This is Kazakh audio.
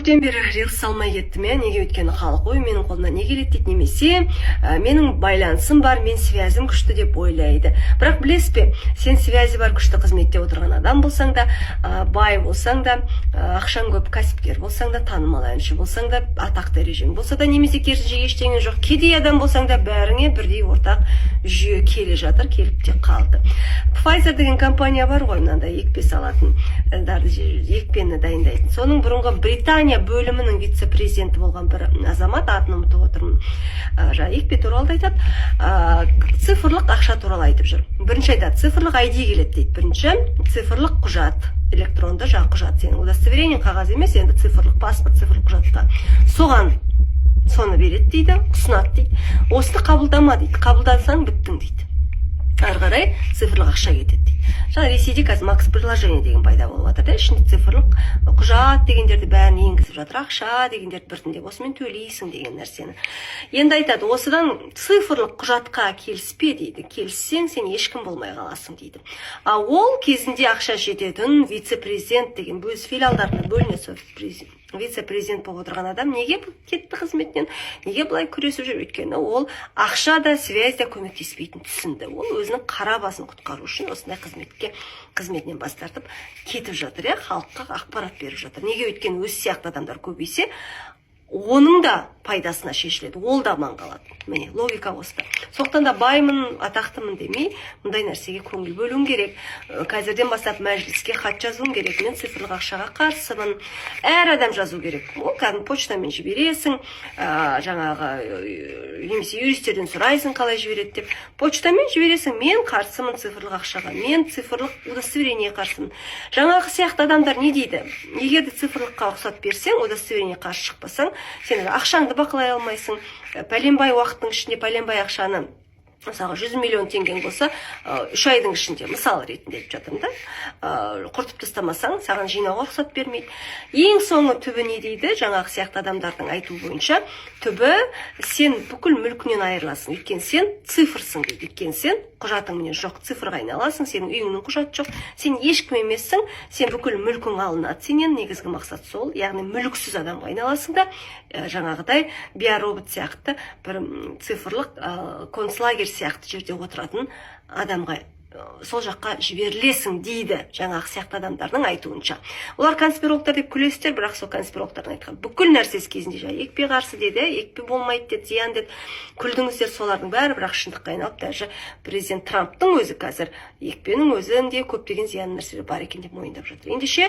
Көптен бері рилс салмай кеттім, иә. Неге? Өйткені халық: «Ой, менің қолымнан не келеді?» – дейді немесе «Менің байланысым бар, мен связім күшті» деп ойлайды. Бірақ білесіз бе, сен связі бар, күшті қызметте отырған адам болсаң да, бай болсаң да, ақшаң көп кәсіпкер болсаң да, танымал әнші болсаң да, атақ дәрежең болса да немесе керісінше ештеңе жоқ кедей адам болсаң да, бәріңе бірдей ортақ жүйе келе жатыр, келіп те қалды. Pfizer деген компания бар ғой, мынандай екпе салатын, екпені дайындайтын. Соның бұрынғы Британия бөлімінің вице-президенті болған бір азамат, атын ұмытып отырмын, жаңағы екпе туралы да айтады, цифрлық ақша туралы айтып жүр. Бірінші айтады, цифрлық ID келеді дейді. Бірінші цифрлық құжат, электронды жаңағы құжат, сенің удостоверение қағаз емес енді, цифрлық паспорт, цифрлық құжатқа соған соны береді дейді, ұсынады дейді. Осыны қабылдама дейді, қабылдасаң, біттің дейді. Ары қарай цифрлық ақша кетеді дейді. Жаңа Ресейде қазір Макс приложение деген пайда болып жатыр да, ішінде цифрлық құжат дегендерді бәрін енгізіп жатыр, ақша дегендерді біртіндеп осымен төлейсің деген нәрсені. Енді айтады, осыдан цифрлық құжатқа келіспе дейді, келіссең, сен ешкім болмай қаласың дейді. А ол кезінде ақша жететін вице-президент деген өз филиалдарына бөлінеді. Сол вице-президент болып отырған адам неге кетті қызметінен, неге былай күресіп жүр? Өйткені ол ақша да, связь да көмектеспейтінін түсінді. Ол өзінің қара басын құтқару үшін осындай қызметінен бас тартып кетіп жатыр, иә, халыққа ақпарат беріп жатыр. Неге? Өйткені өзі сияқты адамдар көбейсе, оның да пайдасына шешіледі, ол да аман қалады. Міне, логика осында. Сондықтан да баймын, атақтымын демей, мұндай нәрсеге көңіл бөлуің керек. Қазірден бастап Мәжіліске хат жазуың керек: «Мен цифрлық ақшаға қарсымын». Әр адам жазу керек. Ол кәдімгі почтамен жібересің, жаңағы немесе юристтерден сұрайсың, қалай жібереді деп. Почтамен жібересің: «Мен қарсымын цифрлық ақшаға, мен цифрлық удостоверениеге қарсымын». Жаңағы сияқты адамдар не дейді? Егер де цифрлыққа рұқсат берсең, удостоверение қарсы шықпасаң, сен ақшаңды бақылай алмайсың. Пәленбай уақыттың ішінде пәленбай ақшаны, мысалға, 100 миллион теңгең болса, 3 айдың ішінде, мысал ретінде айтып жатырмын да, құртып тастамасаң, саған жинауға рұқсат бермейді. Ең соңы, түбі не дейді жаңағы сияқты адамдардың айтуы бойынша? Түбі, сен бүкіл мүлкінен айырыласың, өйткені сен цифрсың дейді. Өйткені сен құжатың міне жоқ, цифрға айналасың, сенің үйіңнің құжаты жоқ, сен ешкім емессің, сен бүкіл мүлкің алынады сенен. Негізгі мақсат сол, яғни мүліксіз адамға айналасың да, жаңағыдай биоробот сияқты бір цифрлық концлагерь сияқты жерде отыратын адамға, сол жаққа жіберілесің дейді жаңағы сияқты адамдардың айтуынша. Олар конспирологтар деп күлесіздер, бірақ сол конспирологтардың айтқан бүкіл нәрсесі кезінде жаңа екпе қарсы деді, екпе болмайды деді, зиян деді, күлдіңіздер. Солардың бәрі бірақ шындыққа айналып, даже президент Трамптың өзі қазір екпенің өзінде көптеген зиянды нәрселер бар екен деп мойындап жатыр. Ендеше